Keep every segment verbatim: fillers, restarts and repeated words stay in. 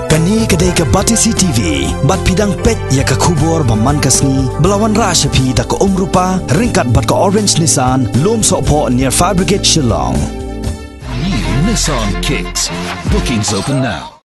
Kane ka dei ka Batesi T V, bad phi dang peit ïa ka khubor ba man ka sngi, ba la wanrah sha phi da ka Umrupa, ryngkat bad ka Orange Nissan, Lum Sohphoh near Fire Brigade Shillong. New Nissan Kicks. Bookings open now.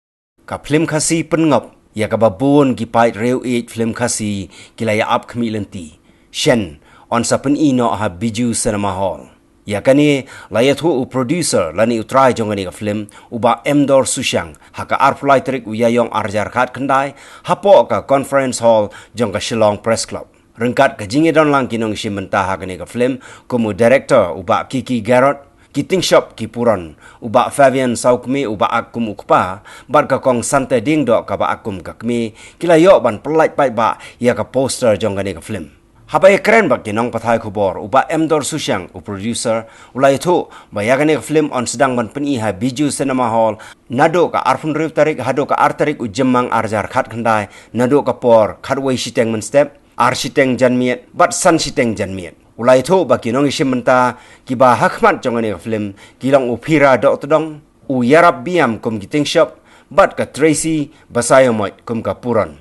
Ka phlim Khasi pynngop ïa kaba bun ki paid riew ïeit phlim Khasi ki la ïa ap khmih lynti. Shen, yn sa pyni noh ha Bijou Cinema Hall. Ïa kane la ïathuh u producer lane u trai jong kane ka phlim, u Bah Emdor Sushang, ha ka arphew lai tarik u Ïaïong arhajar khatkhyndai, hapoh ka Conference Hall jong ka Shillong Press Club. Ryngkat ka jingïadon lang ki nongshim bynta ha kane ka phlim, kum u director u Bah Kiki Garod, ki tyngshop ki puron, u Bah Fabian Sawkmie uba act kum u kpa, bad ka Kong Sante Diengdoh kaba act kum ka kmie, ki la ïoh ban pyllait paidbah ïa ka poster jong kane ka phlim. Haba ïakren bad ki nongpathai khubor, u Bah Emdor Sushang, u producer, u la ïathuh ba ïa kane ka phlim yn sdang ban pyni ha Bijou Cinema Hall naduh ka arphew hynriew tarik haduh ka ar tarik u Jymmang arhajar khatkhyndai, naduh ka por khatwei shiteng mynstep, ar shiteng janmiet bad san shiteng janmiet. U la ïathuh ba ki nongïashim bynta kiba ha khmat jong kane ka phlim ki long u Phira Dohtdong, u Ïarap Biam kum ki tyngshop, bad ka Tracy Basaiawmoit kum ka puron.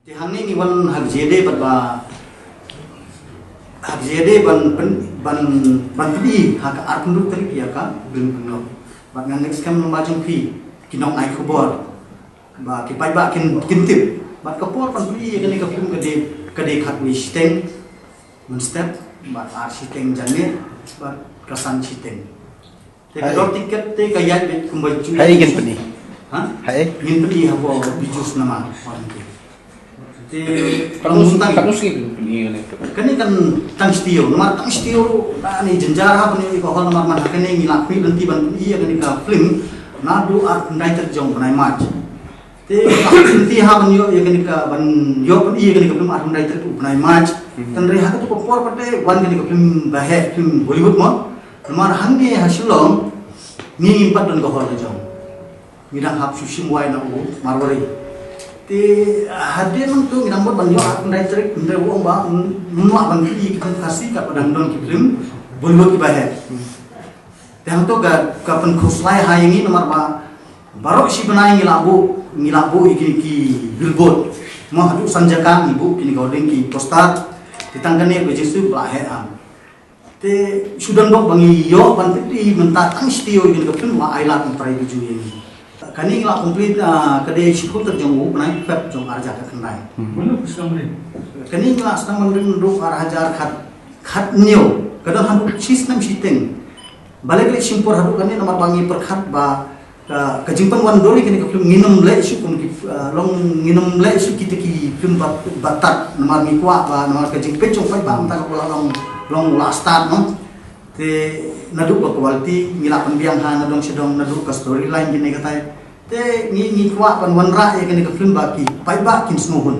Te hangne ngi wan ha ka jingïadei bad ba, ha ka jingïadei ban pyn-, ban, ban pyni ha ka arphew hynriew tarik ïa ka phlim pynngop. Bad ngan ngeit skhem lyngba jong phi ki nongai khubor ba ki paidbah kin, kin tip. Bad ka por ban pyni ïa kane ka phlim ka dei, ka dei khatwei shiteng mynstep, bad ar shiteng janmiet, bad ka san shiteng. Te ka dor tiket te ka ïaid beit kumba ju. Hai ngin pyni. Ha? Hai. Ngin pyni hapoh Bijou Cinema Hall. Te katno sngi, katno sngi pynpyni ïa kane? Kane kan tang shi taïew, namar tang shi taïew ruh da ne jynjar ha pyni ïa ka hall namar man ha kane ngi la khmih lynti ban pyni ïa kane ka phlim naduh arphew khyndai tarik jong u bnai March. Te ka lynti ha ban ïoh ïa kane ka, ban ïoh pyni ïa kane ka phlim arphew khyndai tarik u bnai March. Mhm. Tang re ha kato ka por pat te wan kane ka phlim baheh, phlim Bollywood mo. Namar hangne ha Shillong ngi ngim pat don ka hall ka jong. Ngi dang hap shu shim wai na u Marwari. Te hadien nangto ngi dang mut ban ïoh arphew khyndai tarik, hynrei u ong ba ym lah ban pyni ki phlim Khasi katba dang don ki phlim Bollywood kiba heh. Te hangto ka, ka pynkhuslai ha ïa ngi namar ba baroh shi bnai ngi la buh, ngi la buh ïa ki, ki billboard. Mo haduh san jaka ngi buh kine ka hoarding, ki poster. Te tang kane ka jingsngew ba la heh ham. Te shu don bok ba ngi ïoh ban pyni mynta tang shi taïew ïa kane ka phlim ba ai lad ban trai ka jong ngi. Kane ngi la complete, ah, ka dei shiphew tarik jong u bnai Feb jong arhajar khatkhyndai. Hmm. Kane ngi la sdang ban ring naduh arhajar khat, khathynñiew. Ka don haduh shi snem shiteng. Balei ka leit shim por haduh kane namar ba ngi pyrkhat ba ka, ka jingpynwandur ïa kane ka phlim ngin ym leh shuh kum ki, ah, long ngin ym leh shuh kita ki phlim ba, ba tad namar ngi kwah ba namar ka jingpeit jong paidbah mynta ka la long, long la start mo. Te naduh ka quality ngi la pynbiang ha na dong sha dong, naduh ka storyline kine katai. Te ngi, ngi kwah ban wanrah ïa kane ka phlim ba ki paidbah kin sngewhun.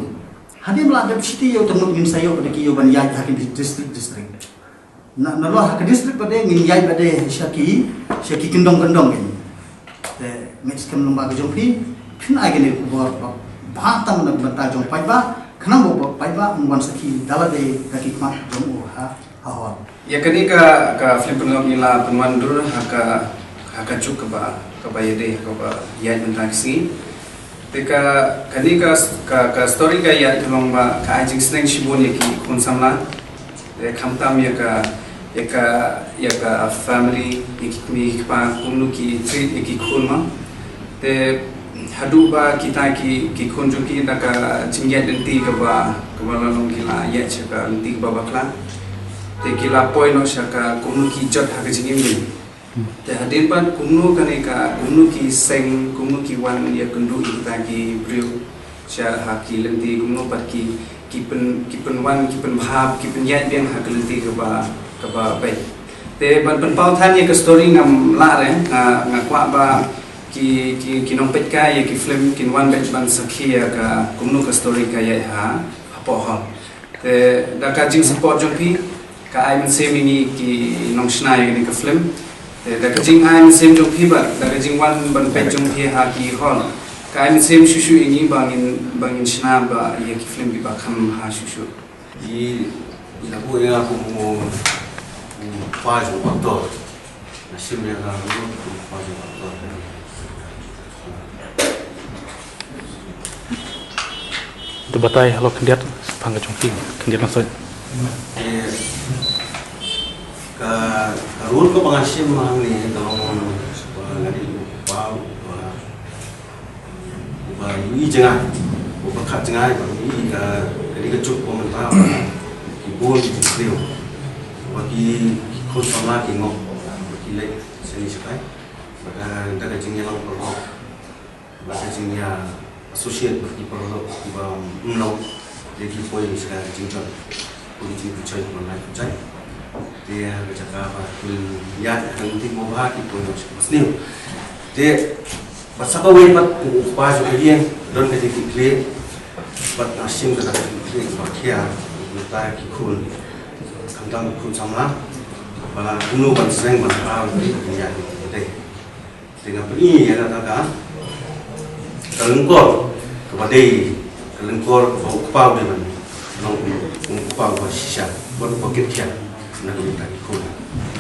Hadien ba la dep shi taïew te mut ngin sa ïoh ba da ki ïoh ban ïaid ha ki district, district. Na, nalor ha ka district pat de ngin ïaid pat de sha ki, sha ki kyndong kyndong kin. Te ngeit skhem lyngba ka jong phi, phin ai kane ka khubor ba, ba tam na ka bynta jong paidbah, khnang ba paidbah un wan sakhi da lade da ki khmat jong u ha, ha hall. Ïa kane ka, ka phlim pynlong ngi la pynwandur ha ka, ha ka juk kaba, kaba ïadei, kaba ïaid mynta ka sngi. Te ka, kane ka, ka, ka story ka ïaid ka long ba ka ai jingsneng shibun ïa ki khun samla. Te khamtam ïa ka, ïa ka, ïa ka family, ïa ki kmie ki kpa, kumno ki treat ïa ki khun mo. Te haduh ba kita ki, ki khun jong ki na ka jingïaid lynti kaba, kaba la long ki la ïaid sha ka lynti kaba bakla. Te ki la poi noh sha ka kumno ki jot ha ka jingim jong ki. Te hadien pat kumno kane ka, kumno ki seng, kumno ki wan ïakynduh ïa kita ki briew sha ha ki lynti, kumno pat ki, ki pyn, ki pynwan, ki pynbha, ki pynïaid biang ha ka lynti kaba, kaba beit. Te ban pynpaw than ïa ka story ngam lah re, nga, nga kwah ba ki, ki, ki nongpeit kai ïa ki film kin wan beit ban sakhi ïa ka kumno ka story ka ïaid ha, hapoh hall. Te da ka jingsupport jong phi, ka ai mynsiem ïa ngi ki nongshna ïa kane ka film. Te da ka jingai mynsiem jong phi bad da ka jingwan ban peit jong phi ha ki hall, ka ai mynsiem shuh shuh ïa ngi ba ngin, ba ngin shna ba ïa ki film kiba kham bha shuh shuh. Ngi, ngi la buh ïa nga kum u, u kpa jong u actor. Nga shim ïa nga kum u kpa jong u actor. To batai halor khyndiat shaphang ka jong phi, khyndiat Nongstoiñ. Ka, ka rule kaba nga shim hangne ka long ba nga dei u kpa uba, uba ïohi jngai, uba khat jngai, uba ïohi ka, ka dei ka juk ba mynta ba ki bun ki briew ba ki, ki khun samla ki ngop ba ki leit shane shatai. Ba ka, da ka jingïalang paralok, ba ka jingïa associate bad ki paralok kiba ym long, te ki poi sha ka jingjot, poi jingbishar ban lait bishar. Te ha ka jaka ba kin ïaid ha ka lynti kaba bha ki poi sha kaba sniew. Te bad sa kawei pat, u kpa jong ka ïing, don ka jingkitkhlieh, bad nga shim ka jingkitkhlieh kaba khia, mynta ki khun, khamtam ki khun samla, ba kumno ban sneng ban khlaw ïa ka jingïaid. Te nga pyni ïa kata ka, ka lyngkor kaba dei, ka lyngkor kaba u kpa u dei ban long u kpa uba shisha bad uba kit khiah na ka bynta ki khun.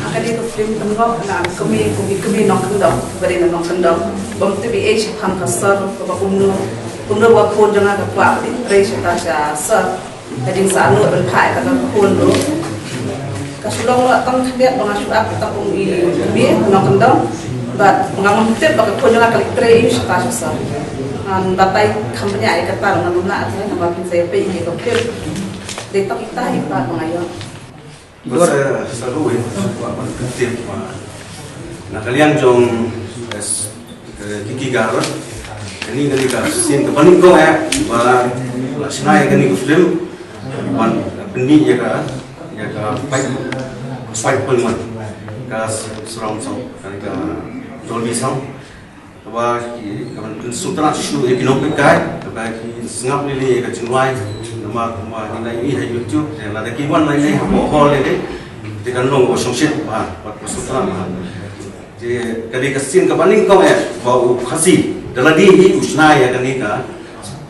Ka dei ka film Pynngop, na ka kmie, ka kmie nongkyndong, kaba dei na nongkyndong, bym tip ei ei shaphang ka sor, kaba kumno, kumno ba khun jong nga ka kwah ban trei sha ka, sha sor. Ka jingsngewbha ban phah ïa ka khun ruh. Ka shu long la tang khyndiat ba nga shu ap tang kum i kmie nongkyndong. Bad nga ngam tip ba ka khun jong nga ka leit trei ïa sha ka sha sor. Ngan batai kham bniah ïa kata, ngan ym lah te namar phin sa ïa peit ïa ka film. Dei tang ita i pat ba nga ïoh. Ba sa, sa ruh ïa, ba, ba, tip, ba. Na ka liang jong, eh, Vicky Garod, kane, kane ka sien kaba nyngkong eh ba la shna ïa kane ka film, ban pynmih ïa ka, ïa ka fight, fight point one, ka surround sound, kane ka Dolby sound. Kaba ki, kaba pynsngewtynnat shuh ïa ki nongpeitkai, kaba ki sngap lili ïa ka jingrwai, namar kumba ngi la ïohi ha YouTube, te lada ki wan lei lei hapoh hall lei lei, te kan long ba shongshit bha, bad ba sngewtynnat bha. Te ka dei ka sien kaba nyngkong eh ba u Khasi da lade hi u shna ïa kane ka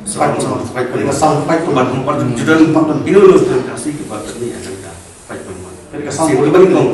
sound, sound fight point. Ka sound fight point. Bad, bad ju don, ju don ino ino u Khasi kiba pynmih ïa kane ka fight point. Ka dei ka sound fight point. Sien kaba nyngkong.